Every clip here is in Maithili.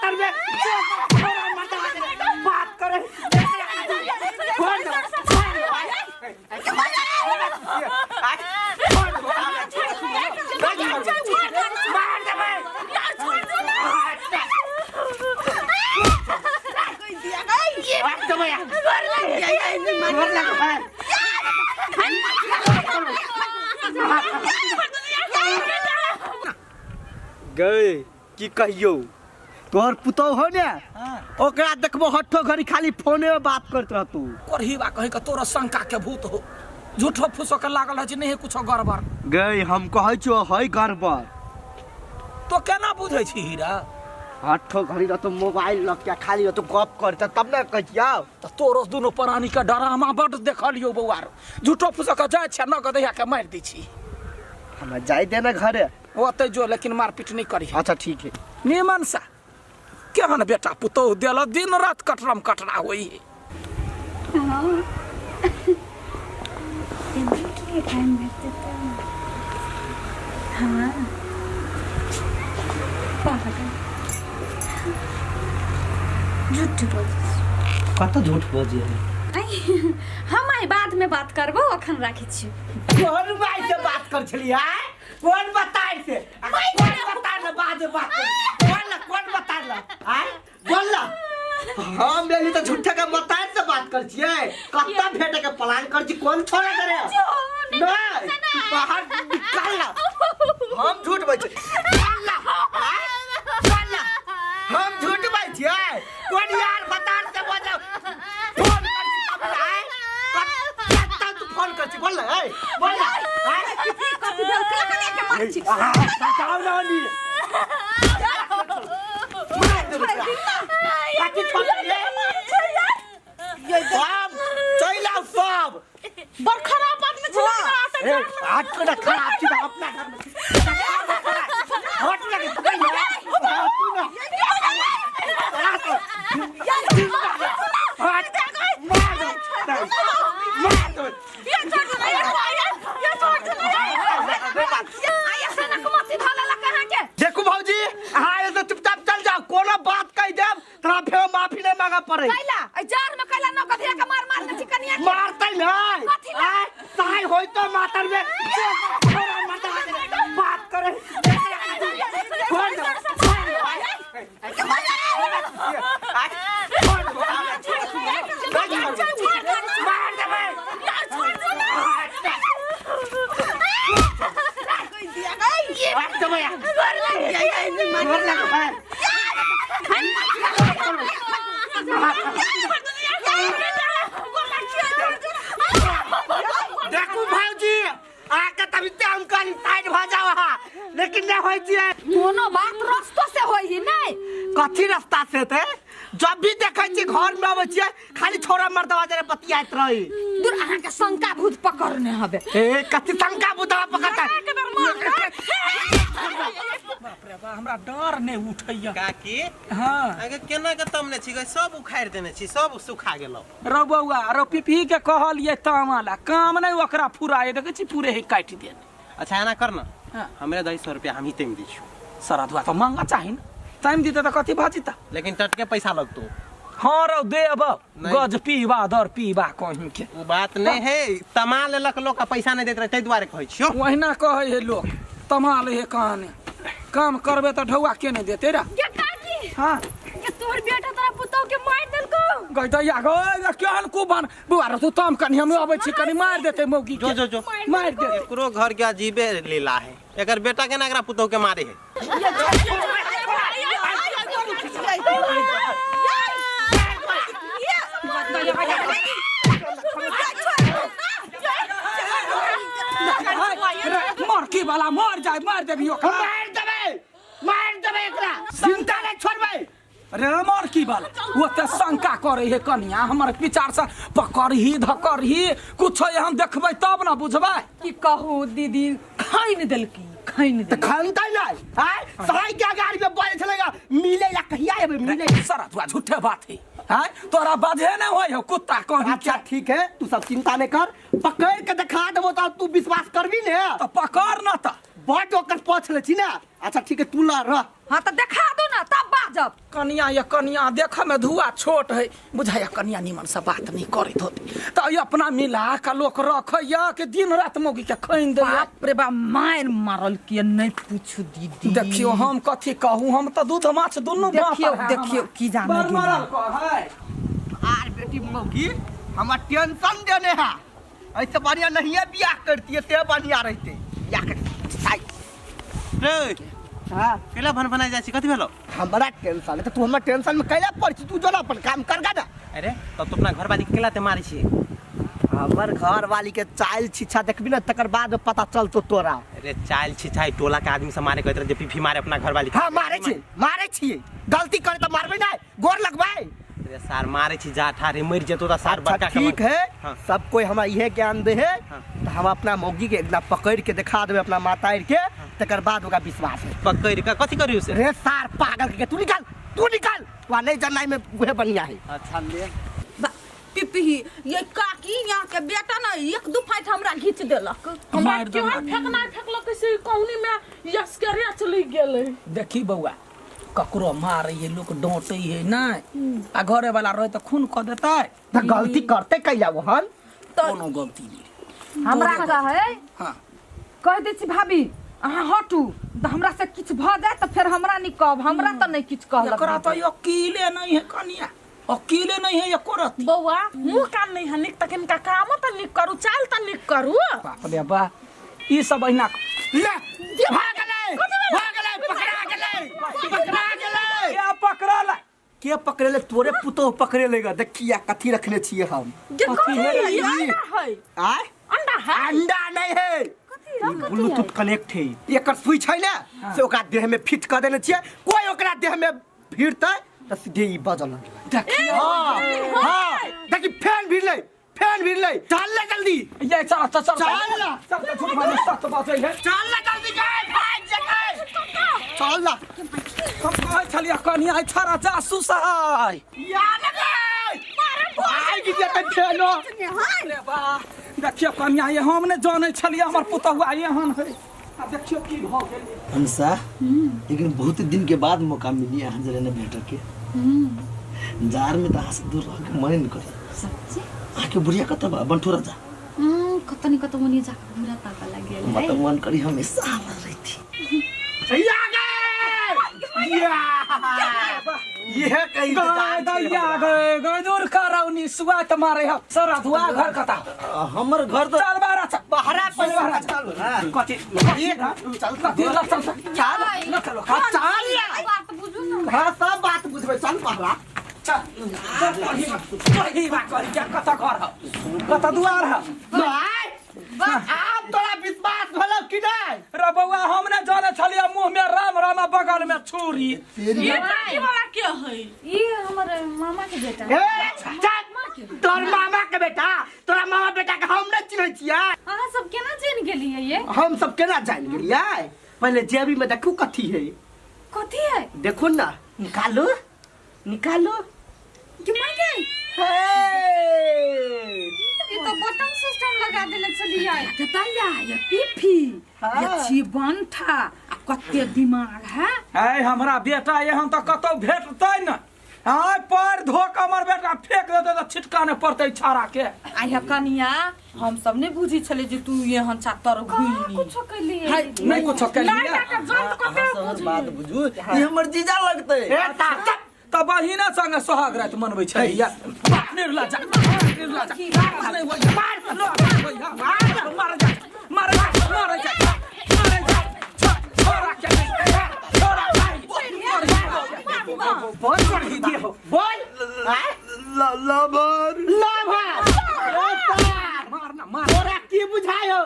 मातर में छोरा मर्दवा के बात करे छोड़ दो मार देबै मार देबै गोर लगबै गए की कहियो तोहर पुतोह हो ने ओकरा देखबो हट्ठो घड़ी खाली फोने में बात करत रहतू। कोरही बा कहीं के तोरो शंका के भूत हो, झूठो फूसो के लागल है जे नहीं कुछो गड़बड़। गई हम कहै छियो है गड़बड़। तो केना बुझै छी हीरा? हट्ठो घड़ी रहतो मोबाइल लग के खाली रहतो गप करत तब ने कहै छियो। तऽ तोरो दुनू प्राणी के डरामा बड देखलियो बौआ रो, झूठो फूसो के जाइ छै नगद दैया के मारि दै छी। हमरा जाय दे ना घरे। ओतै जो, लेकिन मारपीट नहीं करी। अच्छा ठीक है। निमन सा केहन बेटा पुतोह देल, दिन रात कटरम कटरा होई है। टाइम भेटतै तऽ हाँ पागल झूठ बोल। कत झूठ बजे है? हम आई बाद में बात करबो, अखन राखै छी। कोन भाई से बात कर छली आय? कोन बताय से? आ कोन बता ल बाद में बात कर? कोन ल कोन बता ल आय बोल ल। हम बेली तो झूठे के बताय से बात कर छियै। कत्ता भेटे के प्लान कर छी? कोन छोड़ा करे नहीं तू बाहर निकाल ल। हम झूठ बज निकाल ल आय बोल ल। हम झूठ बज छियै? कोन यार बता से बजा फोन कर छी तब न आय? कत्ता तू फोन कर छी बोल ल ए बोल ल आय। कथी भेल? कने के मार छी? बताओ ना नी मार दे कथी छोड़ दिए सब चल आओ सब। बड़ खराब आदमी छै लेकिन। ए हाथ को ना खराब छी अपना घर में हट लगे पकड़ ले तू ना हट मार दे मार दे। ये छोड़ दे ये, ये छोड़ दे ये। आया से ना कमती धला लगा कहां के। देखू भौजी, अहाँ एतऽ चुपचाप चल जाओ, कोनो बात कहि देब तोरा फेर माफी नहीं मांगे पड़े। कैला ए जार में कैला न गधिया के मार मार ने चिकनिया के मारते नहीं। कथी ला? आय, साय होय तो मातर में छोरा मर्दवा के बात करे छोड़ दो मार देबै मार देबै गोर लगबै। देखू भौजी, आके तभी ते हम कहली साइड भ जाओ अहाँ, लेकिन नहीं होय छियै। कोनो बात रस्तो से होई ही नहीं। कथी रास्ता से ते? जब भी देखै छी घर में अबै छियै खाली छोरा मर्दवा जरे बतियाइत रही। दूर, अहाँ के शंका भूत पकड़ने हबे। ए कथी शंका भूतवा पकड़ता? बाप रे बा, हमरा डर नहीं उठैया। काकी। हाँ। अगे केना के तमने छी गई? सब उखाड़ देने छी, सब सुखा गेलो। रौ बौआ रौ, पिपही के कहलिए तामा ला काम नहीं ओकरा फुराए, देखै छी पूरे ही काटि देने। अच्छा एना कर ना। हाँ। हमरे दही 100 रुपया हम ही तैम दै छियो। सरा दुआ तो मांगा चाही ना, टाइम दीते तो कथी भऽ जेता? लेकिन टटके पैसा लगतो। हाँ रौ देब। नहीं। गज पीबा दर पीबा कहीं के। वो बात नहीं है, तमा लेलक लोग आ पैसा नहीं देत रहे ताहि दुआरे कहै छियो। ओहिना कहै है लोक तमा ले है कहाने, काम करबे तऽ ढौआ के नहीं देते रा। गे काकी। हाँ। गे तोहर बेटा तोरा पुतोह के मार देलको। गई दैया गई केहन कुबन बौआ रे, तू तम कनी हम अबै छी, कनी मारि देते मौगी के। जो जो जो मारि देते। एकरो घर के अजीबे लीला है, एकर बेटा के ना एकरा पुतोह के मारे है। मर की वाला मर जाए, मार देबी ओकरा। मार देबै मार देबै एकरा, चिंता नहीं छोड़बै। रे मर की वाला ओते शंका करे हे कनिया, हमर विचार से पकड़ही धकड़ही कुछ हम देखबै तब ना बुझबै। की कहू दीदी, खाइन देलकी, खाइन तऽ देलकी। खनतै नहि आय साई के गाड़ी में बोले छलै मिले ला कहिया एबै मिले। सारा तुआ झूठे बात है आय, तोरा बाधे नहीं होय हो कुत्ता कहीं। अच्छा ठीक है, तू सब चिंता नहीं कर, पकड़ के दिखा देबो त तू विश्वास करबी ने? तो पकड़ ना त बड ओकर पछ ले छी ना। अच्छा ठीक है, तू ला रह। हाँ तो देखा दो ना तब बाजब। कनिया ये कनिया देख में धुआ छोट है बुझाया, कनिया निमन से बात नहीं करैत होती त ई अपना मिला के लोक रखैया कि दिन रात मौगी के खैन दैया। बाप रे बाप, मार मारल के नहीं पूछू दीदी। देखियो हम कथी कहूँ, हम तऽ दूध माछ दुनू देखियो, बाँपर है देखियो, हमरा। की जाने बड़ गेलै। मरल कहै। आर बेटी मौगी हमरा टेंशन देने है, ऐसे बढ़िया नहीं है बियाह करती से बढ़िया रहते बियाह कर। आई। रे हाँ केला भन भनाइ जाइ छी, कथी भेलो? हमरा टेंशन है तो तू हमरा टेंशन में कैला पड़ छी? तू जो ना अपन काम कर गा ना। अरे तब तो अपना घर वाली के केला ते मारै छी? हमर घर वाली के चाल छिछा देखबी ना तकर बाद पता चलतो तोरा। अरे चाल छिछा टोला के आदमी सब मारे कहत रहे जे पीफी मारे अपना घर वाली के। हाँ मारे छी, मारे छी, गलती करे तो मारबे ना, गोर लगबाई। अरे सार मारे छी जा ठारे मर जेतो त सार अच्छा, बड़का ठीक है। हाँ। सब कोई हमरा इहे ज्ञान दे है। हाँ। तो हम अपना मौगी के एकदा पकड़ के दिखा देबे अपना माता के, तकर बाद ओकरा विश्वास है। पकड़ के कथी करियो से? रे सार पागल के, तू निकाल, तू निकाल, वहाँ नहीं जानना में वह बढ़िया है। अच्छा ले पिपही ये काकी यहाँ के बेटा ना एक दू फाइट हमरा घींच देलक। हमरा मारि केहन देलक। फेकना फेकलक से कौनी में यस्करे चली गेलै। देखी बौआ, ककरो मारे है लोक डांटे है नहीं, आ घरे वाला रहे तो खून कऽ देतै। तो गलती करते कैला वहन? तो कोनो गलती नहीं हमरा कहे। हाँ। कह दै छी भाभी अहाँ हटू तऽ हमरा से किछु भऽ जाए तऽ फेर हमरा नहीं कहब, हमरा तऽ नहीं किछु कहलक। एकरा तो अकीले नहीं है कनिया, अकीले नहीं है एको रत्ती। बौआ मुंह कान नहीं है निक तक इनका कामो तऽ निक करू, चाल तऽ निक करू। बाप रे बा, ई सब अहिना ले भाग गेलै, भाग गेलै, पकड़ा गेलै, पकड़ा गेलै। के पकड़ल? के पकड़ेले? तोरे पुतोह पकड़ेले। देखिया कथी रखने छियै हम। जे कथी है? कथी है? अंडा है? आय अंडा है? अंडा नहीं है, ब्लूटूथ कनेक्ट है। एकर स्विच है ना से ओकरा देह में फिट कर देने छियै, कोई ओकरा देह में भिड़तै तऽ सीधे ई बजऽ लगलै। देखियो। हाँ हाँ, देखी फैन भिड़लै, फैन भिड़लै। चल ले जल्दी। ये चल चल चल। चल ना। सब तो झूठ माने सत बजै है। चल ले जल्दी, गए भाग जगह चल ना। हम कहै छलियै कनिया आई छड़ा जासूस है। या लगे भाग जेतै फैनो। अरे बा, देखियो कनिया, ये हम ने जानै छलियै हमर पुतहुआ एहन है, आ देखियो की भऽ गेलै। हंसा, लेकिन बहुत दिन के बाद मौका मिली अहाँ जरे ने भेट के। जार में तो अहाँ से दूर रह के मन नहीं करे। सच्ची? अहाँ के बुढ़िया कतऽ बा? बनठोरा जा। कतऽ नि कतऽ मुनि जाके बुरा ताका लागि गेल। मतलब मन करी हमेशा हमरा रहती। या गए या यह कहीं गाय दैया गए गए दूर करौनी सुआ त मारे ह सरा धुआ घर कता? हमर घर तो चल बाहर चल। बहरा चल बाहर चल चल। कथी चल कथी ल चल चल चल ल चलो। हाँ, चल। बात बुझू न। हाँ सब बात बुझबै, चल बहरा। चल चल, पढ़ी बा करी क्या? कत घर ह, कत दुआर ह? नहीं आब तोरा विश्वास भेलौ कि नहीं? रे बौआ, हम ने जाने छलियै मुंह में राम राम आ बगल में छुरी। ये काकी वाला के है? ई हमर मामा के बेटा। ए चल, तोर मामा के बेटा? तोरा मामा बेटा के हम नहीं चिन्है छियै। अहाँ सब केना जान गेलियै ये? हम सब केना जान गेलियै? पहले जेबी में देखू कथी है। कथी है? देखो ना, निकालो निकालो। कि माय गई हे, ई तो बटन सिस्टम लगा देने छलियै। दैया ये पीफी हाँ। ये छी बंठा आ कते दिमाग है। ऐ हमरा बेटा एहन तऽ कतौ भेटतै न, आय पैर धो के हमर बेटा फेंक देतै तऽ छिटका नहि पड़तै छाड़ा के। आइ हे कनिया, हम सब नहीं बुझी छले जे तू एहन छातर कहाँ घुइनी। कुछो कैलियै? है, नहि कुछो नहीं केलियै। काका जंत कते अहाँ सब बुझली। बात बुझू, ई हमर जीजा लगतै। ए ताकत तऽ बहिना संगे सोहाग राति मनबै छै या निर्लज्ज निर्लज्ज नहि होइया, मार मार मार जा, मार जा, मार जा, मार जा, छोरा के छोरा भाई। बोल बोल आय? लवर। लवर ए सार, मार ना मार। तोरा की बुझायो?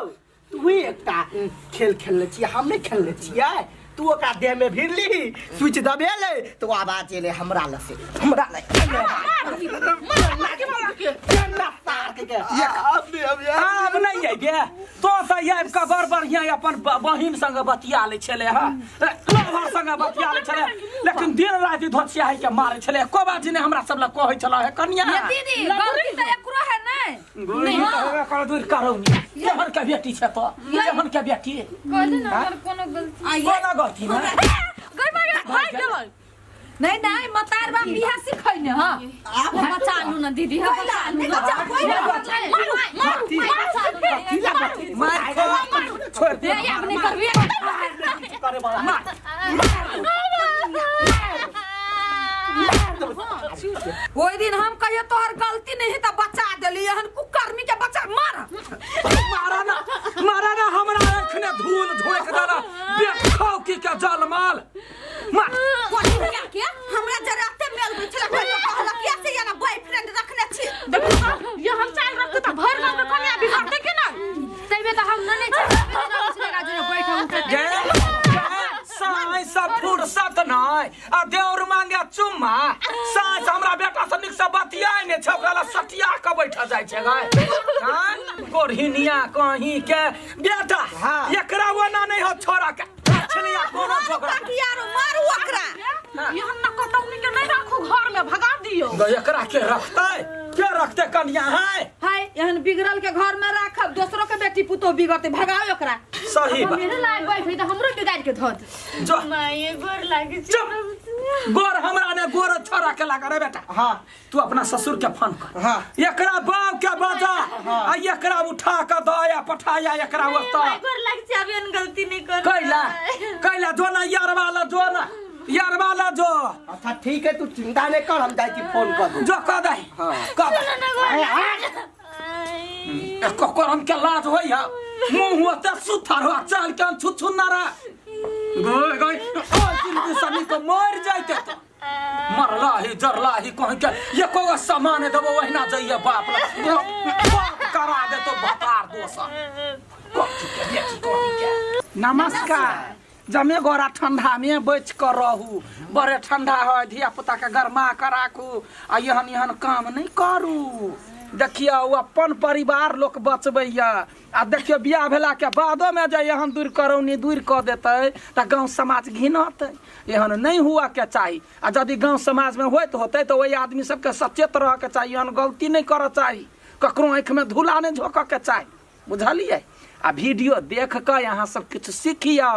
तू ही एकटा खेल खेलने छियै, हम नहीं खेलने छियै। तू ओकरा देह में भिड़ली, स्विच दबेले तो आवाज एले हमरा लग से, हमरा लग आब नहीं अइबे तो तऽ आबि कऽ बड़ बढ़िया अपन बहिन संगे बतिया लै छलै हँ, लवर संगे बतिया लै छलै, लेकिन दिन राति धोसियाही के मारै छलै, एको बाजी नहि हमरा सब लग कहै छलै हे कनिया। ये दीदी, गलती तऽ एकरो है ने। नहीं नहीं कर दूर करो केहन के बेटी छै तो केहन के बेटी कहली ना हमर कोनो गलती कोना गलती ना गई माय भाग गेलै नहीं नहीं मतार बाप बिहा सिखै ने हां हम बचा लू ना दीदी हम बचा लू ना मारू मारू मार छोड़ दे ये अपने करबी करे वाला मार ओहि दिन हम कहियो तोहर गलती नहीं त बचा देली एहन कुकर्मी के बचा मार मारा ना मारा ना हमरा एखने धूल झोंक देला बेखौ की के जलमाल मार कोनिया के हमरा जराते मेल बिछला कहियो कहलक किया से या ना बॉयफ्रेंड रखने छी देखो ये हम चाल रखते त भर गांव में कन्या बिगड़ते कि ना तैबे तो हम न नहीं चाहते ना जो बैठा उठा गे साँय से फुर्सत नहि आ देउर मांगे चुम्मा साँय से हमरा बेटा से नीक से बतियाइ नहि छै ओकरा लग सटिया के बैठ जाइ छै गाय आँय? कोढ़िनिया कहीं के बेटा एकरा ओना नहि हो छोरा के दक्षिणिया कोनो छोकरा यारो मारू ओकरा ये हम न कटौनी के नहीं राखू घर में भगा दियो ग एकरा के रखतै के रखतै कनिया है हाय एहन बिगड़ल के घर में राखब दोसरो के बेटी पुतोह बिगड़ते भगाओ ओकरा सही बात मेरे लायक बैठ त हमरो बिगाड़ के धो दे जो माये गोर लागे चुप गोर हमरा ने गोर छोरा के लागा रे बेटा हाँ तू अपना ससुर के फोन कर हाँ। एकरा बाप के बजा आ एकरा उठा के दया पठाया एकरा ओतऽ गोर लागे छी अभी एहन गलती नहीं कर कैला कैला जो ना यार वाला जो ना यार वाला जो अच्छा ठीक है तू चिंता नहीं कर हम जाई छी फोन कर दू जो कह दे कह दे एको करम के लाज होई है मुंह होते सुथर हो चल के छुछु ना रा गई गई ओ जिंदगी सनी को मर जाइते तो मरला ही जरला ही कहीं के एको गो सामान देबो ओहिना जाइए बाप ला बाप करा दे तो भतार दोसर कथी के बेटी कहीं के नमस्कार जमे गोरा ठंडा में बच कर रहू बड़े ठंडा है धिया पुता के गरमा के राखू आ एहन एहन काम नहीं करू देखियौ अपन परिवार लोक बचबैया आ देखियौ बियाह भेला के बादो में जे एहन दूर करौनी दूर कऽ देतै तऽ गाँव समाज घिनतै एहन नहि हुअ के चाही आ यदि गाँव समाज में होइत होतै तऽ ओहि आदमी सबके सचेत रहऽ के चाही एहन गलती नहि करऽ चाही ककरो आँखिमे धूला नहि झोंकऽ के चाही बुझलियै आ वीडियो देख कऽ अहाँ सब किछु सीखियौ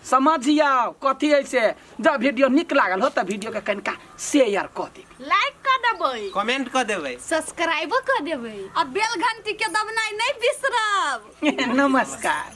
समझियौ कथी है से जब वीडियो नीक लागल हो तऽ वीडियो के कनिका शेयर कऽ देब लाइक कर देबै कमेंट कऽ देबै सब्सक्राइबो कर देबै आ बेल घंटी के दबनाइ नहीं बिसरब नमस्कार।